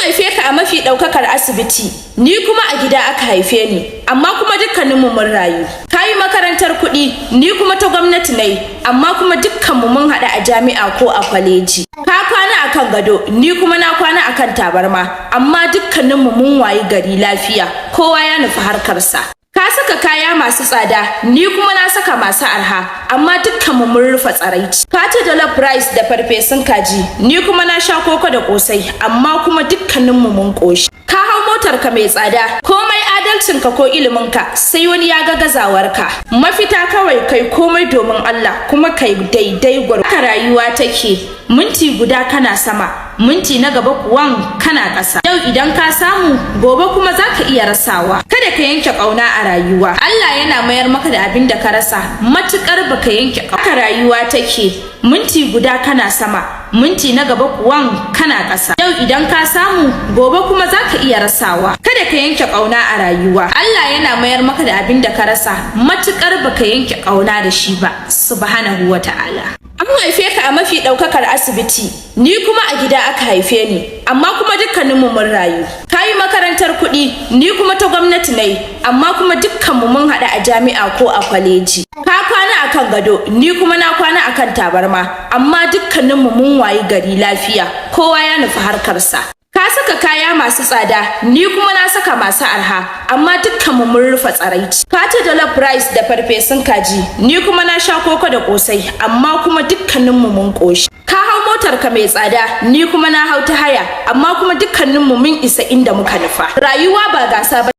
Haife ka a mafi ɗaukakar asibiti, ni kuma a gida aka haife ni, amma kuma dukkaninmu mun rayu. Ka yi makarantar kuɗi, ni kuma ta gwamnati ne, amma kuma dukkanmu mun haɗu a jami'a ko a kwaleji. Ka kwana a kan gado, ni kuma na kwana a kan tabarma, amma dukkaninmu mun wayi gari lafiya, kowa ya nufi harkarsa. Ka saka kaya masu tsada, ni kuma na saka masu arha, amma dukkanmu mun rufe tsaraici. Ka ci jollof rice da farfesun kaji, ni kuma na sha koko da kosai, amma kuma dukkaninmu mun koshi. Ka hau motar ka mai tsada, komai adalcinka ko iliminka, sai wani ya ga gazawarka. Mafita kawai, kai komai domin Allah, kuma kai daidai gwar. Haka rayuwa take, minti guda kana sama, minti na gaba kuwan kana ƙasa. Yau idan ka samu, gobe kuma za ka iya rasawa. Kada ka yanke ƙauna a rayuwa. Allah yana mayar maka da abin da ka rasa matukar baka yanke ƙauna. Haka rayuwa take, minti guda kana sama, minti na gaba kuwan kana ƙasa. Yau idan ka samu, gobe kuma za ka iya rasawa. Kada ka yanke ƙauna a rayuwa. Allah yana mayar maka da abin da ka rasa matukar baka yanke ƙauna da shi ba, subhanahu wa ta'ala. An haife ka a mafi ɗaukakar asibiti, ni kuma a gida aka haife ni, amma kuma dukkaninmu mun rayu. Ka yi makarantar kuɗi, ni kuma ta gwamnati ne, amma kuma dukkanmu mun haɗu a jami'a ko a kwaleji. Ka kwana a kan gado, ni kuma na kwana a kan tabarma, amma dukkaninmu mun wayi gari lafiya, kowa ya nufi harkarsa. Ka saka kaya masu tsada, ni kuma na saka masu arha, amma dukkanmu mun rufe tsaraici. Ka ci jollof rice da farfesun kaji, ni kuma na sha koko da kosai, amma kuma dukkaninmu mun koshi. Ka hau motar ka mai tsada, ni kuma na hau ta haya, amma kuma dukkaninmu mun isa inda muka nufa. Rayuwa ba gasa ba.